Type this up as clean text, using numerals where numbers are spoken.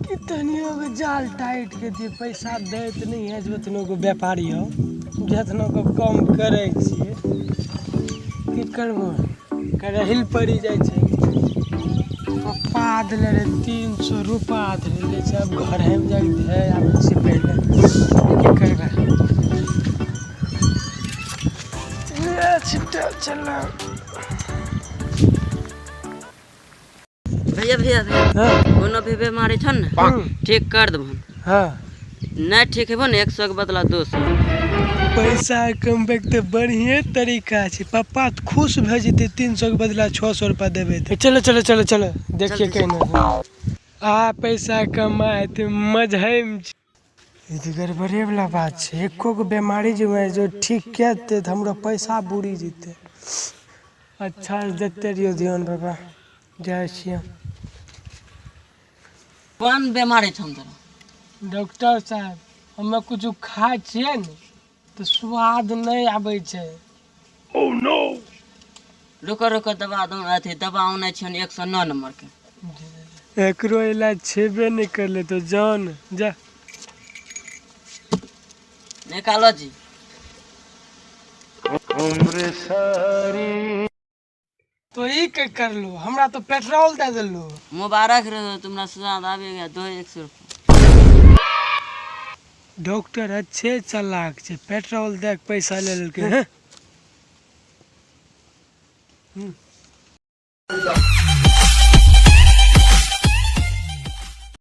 कि तनियो के जाल टाइट के दिए, पैसा दैत नहीं है जितनो को व्यापारी हो, जितनो को कम करै छियै। की करबो, करहिल पड़ि जाइ छै। पप्पा देले रहे 300 रुपा देले छै, अब घरेमे जाके धए आबै छियै पहिले। की करबै, ले छिट्टा चला। भैया भैया भैया। हाँ। कोनो भी बीमारी छन ने, ठीक कर देबहन। हाँ। नहीं ठीक हेबो ने, 100 के बदला 200। पैसा कमबैके तऽ बढ़िए तरीका छै। पप्पा तऽ खुश भए जेतै, 300 के बदला 600 रुपा देबै तऽ। चलो चलो चलो चलो, देखिए। चल, केना आ पैसा कमाए मजहम छै। ई तऽ गड़बड़े वाला बात छै। एको गो बीमारी जे हुए जो ठीक कए देतै तऽ हमरो पैसा बुरी जेतै। अच्छा से देते रहियो ध्यान बाबा, जाइ छियै। कोन बीमारी छन तोरा? डॉक्टर साहब, हमे कुछ खाइ छियै ने तऽ स्वाद नहि आबै छै। रुको रुको, दवा दो, अथी दवा आनै छियन 109 नंबर के। एकरो इलाज छेबे नहि करले तो जान जा। निकालो जी। तो ई के करलू, हमरा तो पेट्रोल दे देलू। मुबारक रहो, तुम्हारा स्वाद आबि गया, दो 100 रुपया। डॉक्टर अच्छे चालाक छै, पेट्रोल दे के पैसा ले लेलकै। हैं?